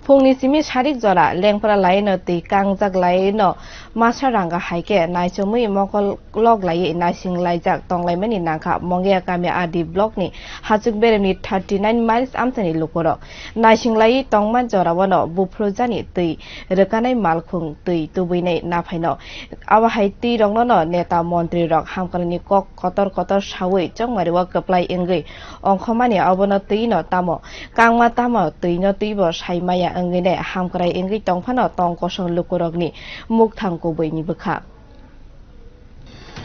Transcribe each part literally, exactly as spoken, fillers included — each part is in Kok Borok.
Phungni simi sarik jora lengpra laino twi kangjak laino masa ranga hai khe naichomwi mokol lok laiwi naising laijak tonglaimani nangkha Mongia kami R D block ni Hachuk Beremni thirty nine miles amchaini lukurok. Naising laiwi tongma jorao no buphrujani twi rwkanai malkhung twi tubwinai naphaino. Abo hai twi rokno no neta montri rok hamkrai ni kok kotor kotor sawi chongmari o kwplai wngwi ongkhomani obono twi no tamo kangma tamo twi no twibo sai maya wngwi ne hamkrai wngwi tongphano tong kosong lukurokni mukthang kubui ni bwkha.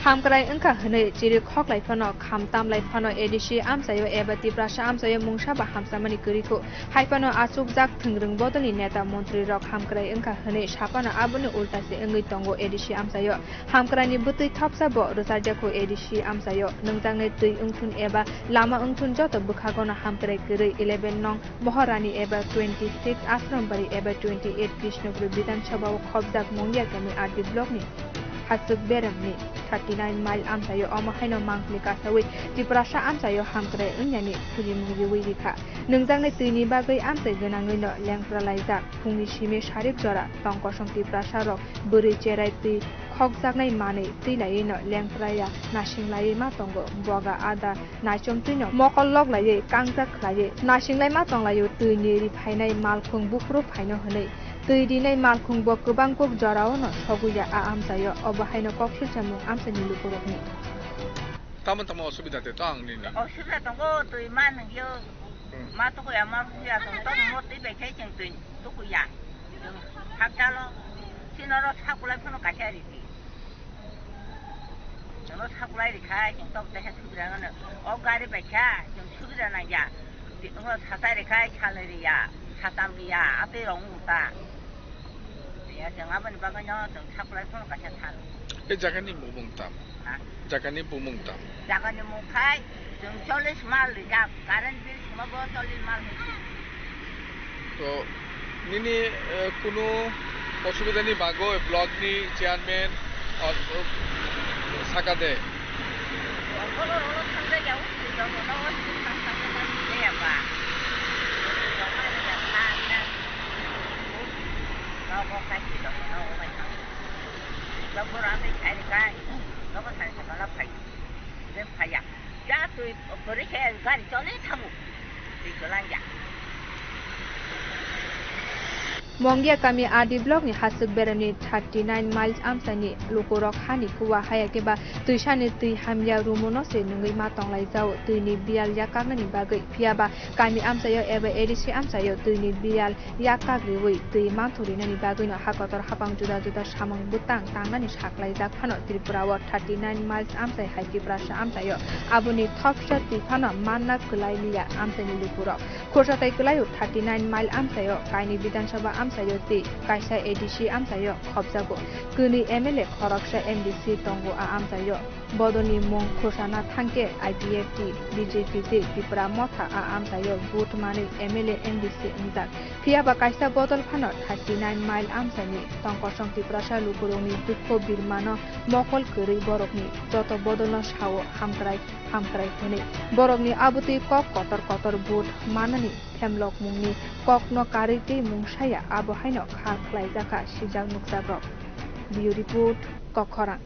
Hamkrai wngkha hwnwi chiri khoklai phano, kham tamlai phano A D C amchaio eba Tiprasa amchaio mungsa ba hamsamani kwrwi kho. Hai phano achukjak thwngrwng bodolni neta montri rok hamkrai wngkha hwnwi saphano aboni ulta se wngwi tongo A D C amchaio. Hamkraini bwtwi thopsa bo rwcharjakho A D C amchaio. Nwngjaknai twi wngthun eba lama wngthun joto bwkhagono hamkrai kwrwi eleven nong Moharani eba twenty six Ashrambari eba twenty eight Krishnapur Bidhan Sabha o khopjak Mongia kami R D block ni Hachuk Beremni thirty nine mile amchaio. Omo haino mangpli kasawi Tiprasa amchaio hamkrai wngyani khujimung riwi rikha. Nwngjaknai twini bagwi amchai gwnangwino lengpra laijak. Phungni simi sarik jora tong kosong Tiprasa rok bwrwi cherai twi khokjaknai manwi twi laiwino lengpraya nasing laiwi ma tongo. Boga ada naichom twino mokol lok laiwi kangjak khlaiwi naising lai ma tong laio. Twini ri phainai malkhung buphuru phaino hwnwi twi rinai malkhung bo kwbang kuk jorao no sogwi ya a amchaio. Obo haino kok sirjamung amchaini lukurokni. Tamo tamo osubida te to ang nini. Osubida tongo, twi ma nungyo. Hmm. Ma tukuya, ma tukuya, tong tong mo twi bai khai cheng twi tukuya. Hakjalo, sinoro sakulai phano kaisa riti. Chwngno sakulai rikha, chwng tok teha subida nangno. O gari bai kha, chwng subida nangya. Di-, o satai rikha, salai riya, satam riya, atwi rong uta. Ya, chwng aboni bagwi no, chwng sakulai phano kaisa thang. E jagani bumung tam? Ha? Jagani bumung tam? Jagani mung khai, chwng chollish mal rijak, current bill sima bo chollish mal hinwi. To nini, eh, kunu osubidani bagwi block ni chairman, o, o, saka de? Phaiya. Ya twi bwrwi khe gari choli thamu. Twi kwlangya. Mongia kami R D block ni Hachuk Beremni thirty nine miles amchaini lukurok hani kuwa haya khe ba twisani twi hamya rumono se nungwi ma tonglaijao twini biyal yakaknani bagwi. Phiya ba kami amchaio eba A D C amchaio twini biyal yak kagriwi twi manthorinani bagwino ha kotor hapang juda juda samung bwtang tangnani saklaijak phano Tripura o thirty nine miles amchai hai Tiprasa amchaio aboni thopsa twi phano manna kwlai liya amchaini lukurok. Khorsa tai kwlaio thirty nine mile amchaio kaini Bidhan Sabha amchaio tei kaisa A D C amchaio khopjago. Kwnwi M L A khoroksa M D C tongo a amchaio. Bodolni mung khosana thangkhe I P F T, B J P tei Tipra Motha a amchaio vote manwi M L A M D C wngjak. Phiya ba kaisa bodol phano thirty nine mile amchaini tongkosong Tiprasa lukurokni dukho birmano mokol kwrwi borokni joto bodolno sao hamkrai hamkrai hwnwi. Borokni abotwi kok kotor kotor vote manani themlokmungni kokno karwi tei mungsaya abo haino kha khlaijakha sijak nukjakrok. Bureau Report, Kokhorang.